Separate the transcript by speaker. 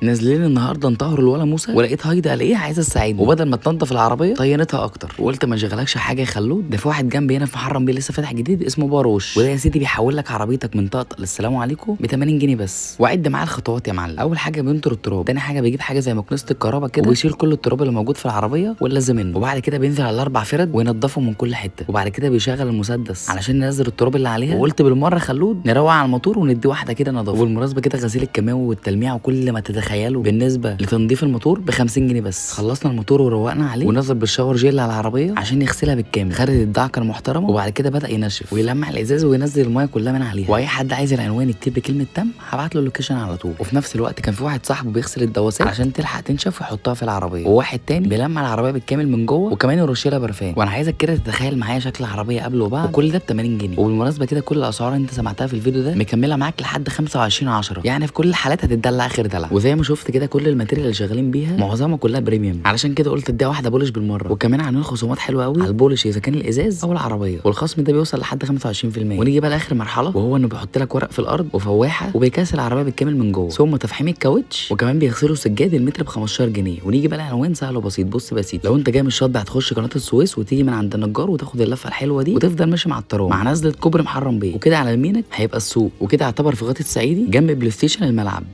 Speaker 1: نازلين النهارده نطهر الولا موسى، ولقيت هايدا قال ايه عايزه تساعدني، وبدل ما تنضف العربية طينتها اكتر. وقلت ما اشغلكش حاجة يا خلود، ده في واحد جنبي هنا في محرم بيه لسه فاتح جديد اسمه باروش، وده يا سيدي بيحول لك عربيتك من طقطق للسلام عليكم ب 80 جنيه بس. وعد معاه الخطوات يا معلم. اول حاجة بينطر التراب، تاني حاجة بيجيب حاجة زي مكنسة الكهرباء كده وبيشيل كل التراب اللي موجود في العربية واللازم منه، وبعد كده بينزل على الاربع فرد وينضفهم من كل حتة، وبعد كده بيشغل المسدس علشان ينزل التراب اللي عليها. وقلت بالمرة خلود نروق على الموتور وندي واحدة كده نضافه. وبالمناسبة كده غسيل الكيماوي والتلميع وكل ما تتخيله بالنسبة لتنظيف الموتور ب 50 جنيه بس. خلصنا الموتور وروقنا عليه ونزل بال shower gel على العربية عشان يغسلها بالكامل، خدت الدعكه المحترمة، وبعد كده بدا ينشف ويلمع الازاز وينزل المايه كلها من عليها. واي حد عايز العنوان يكتب لي كلمة تم هبعت له ال location على طول. وفي نفس الوقت كان في واحد صاحبه بيغسل الدواسات عشان تلحق تنشف ويحطها في العربية، وواحد تاني بيلمع العربية بالكامل من جوه وكمان يرش لها برفان. وانا عايزك كده تتخيل معايا شكل العربية قبل وبعد، وكل ده ب 80 جنيه. وبالمناسبة كده كل الاسعار اللي انت سمعتها في الفيديو ده مكملة معاك لحد 25/10، يعني في كل الحالات هتدلع اخر دلع. وزي ما شفت كده كل ال material اللي شغالين بيها معظمها كلها premium، علشان كده قلت اديها واحدة polish بالمرة. وكمان عاملين خصومات حلوة قوي على ال polish اذا كان الازاز او العربية، والخصم ده بيوصل لحد 25%. ونيجي بقى لاخر مرحلة، وهو انه بيحط لك ورق في الارض وفواحه وبيكاس العربية بالكامل من جوه، ثم تفحيم الكاوتش، وكمان بيغسلوا السجاد المتر ب 15 جنيه. ونيجي بقى العنوان سهل وبسيط. بص بسيط، لو انت جاي من الشاطئ هتخش قناة السويس وتيجي من عند النجار وتاخد اللفة الحلوة دي وتفضل ماشي مع الترام مع نزله كوبري محرم بيه، وكده على يمينك هيبقى السوق، وكده يعتبر في غاطة الصعيدي جنب بلاي ستيشن الملعب.